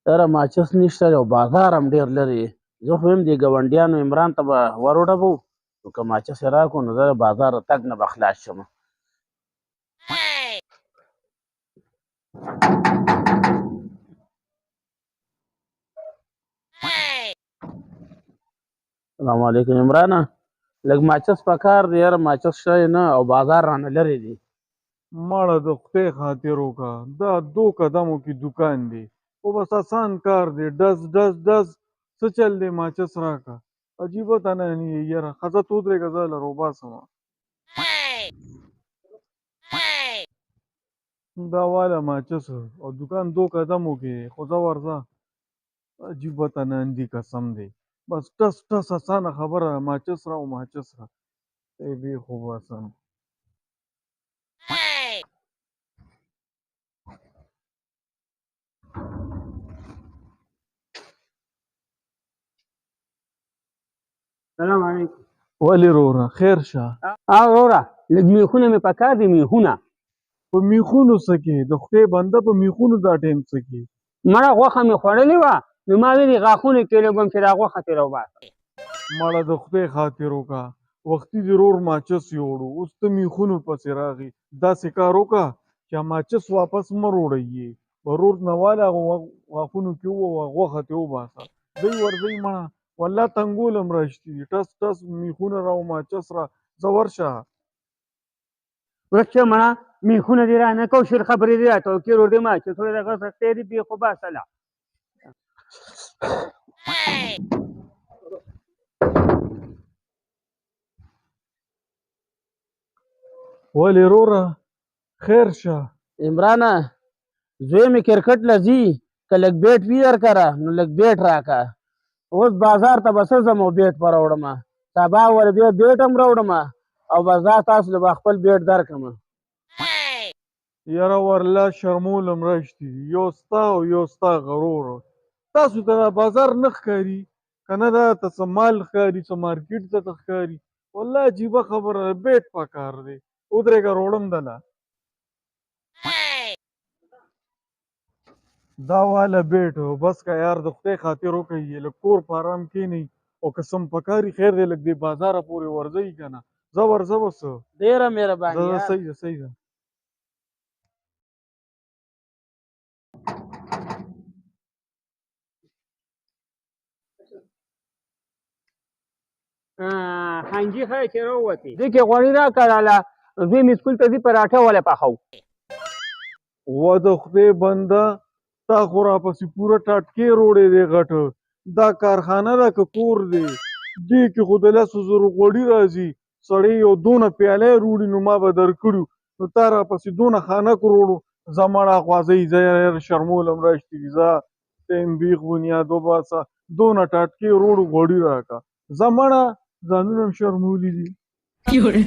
یاره ماچس نشته او بازار هم ډېر لرې. زه خو یم دې ګاونډیانو عمران ته به وروډبو، نو که ماچس یې راکړو نو زه د بازار تګ نه به خلاص شم. السلام علیکم عمرانه، لږ ماچس پکار دی یاره، ماچس شی نه او بازار رانه لرې دی. مړه د خدای خاطر وکړه، دا دو قدمو کې دوکان دی، خو بس اسان کار دی، ډز ډز ډز. څه چل دی؟ ماچس راکړه. عجیبه تنانی یې یاره. ښځه ته ودرېږه، زه له روباسم. دا واله ماچس او دوکان دو قدمو کې دی، خو ځه ورځه. عجیبه تنان دي قسم دی. بس ټس ټس اسانه خبره ده، ماچس را او ماچس را ای بې خو باسم. سلام علیکم. ولې روره خیر شه؟ ها وروره، لږ میخونه مې پکار دي، میخونه. په میخونو څه کې؟ د خدای بنده په میخونو دا ټایم څه کې؟ مړه غوښه مې خوړلې وه، نو ما ویلي غاښونو کې لګوم چې دا غوښه ترې راوباسم. مړه د خدای خاطر وکړه، وختي دې رور ماچس یوړو، اوس ته میخونو پسې راغی. داسې کار وکړه چې ماچس واپس مه روړی یې، ورور نه واله هغه غاښونو کې ووهه، غوښه ترې وباسه. ځئ ورځئ مړه، والله تنګول هم راشتي دي. ټس ټس میخونه را او ماچس را، ځه ورشه. ورک شه مړه، میخونه دې رانه کو، شل خبرې دې راته وکړې. ورور دې ماچس وړی، دغه سختۍ دې بې خو باسله. ولې روره خیر شه؟ عمرانه، زوی مې کرکټ له ځي، که لږ بیټ وي درکره نو لږ بیټ راکړه. اوس بازار ته به څه ځم او بیټ به راوړم، سبا ور بیا بیټ هم راوړم او بس دا تاسو له به خپل بیټ درکړم. یاره ورله شرمولم راشتي دي، یو ستا او یو ستا غرور. تاسو ته دا بازار نه ښکاري که نه؟ دا ته څه مال ښکاري، څه مارکیټ ته ته ښکاري؟ والله عجیبه خبره ده، بیټ پکار دی. ودرېږه روړم دله. دا واله بیټ بس که یار، د خدای خاطر وکړئ، لږ کور په ارام کښېنئ او که څه پکاري خیر دی، لږ دې بازاره پورې ورځئ که نه. ځه ورځه بس. ډېره مهرباني ځه ځه، یار. صحیح ده صحیح ده. خانجي ښه چې راووتې، دې کې غوړي راکړله، زوی مې سکول ته ځي، پراټه وله پخوو. و د خدای بنده، تا خو راپسې پوره ټاټکې روړی دی غټ. دا کارخانه ده که کور دی؟ دې کې خو د 10,000 غوړي راځي. سړی یو دونه پیاله یې روړي نو ما به درکړو، نو تا راپسې دونه خانک روړو. ځه مړه خوازئ، ځه یاره شرمولم راشتي دي. ځه ټایم بیخ بنیاد وباسه، دونه ټاټکې روړو غوړي راکړه. ځه مړه، ځانونه هم شرمولي دي. 有人。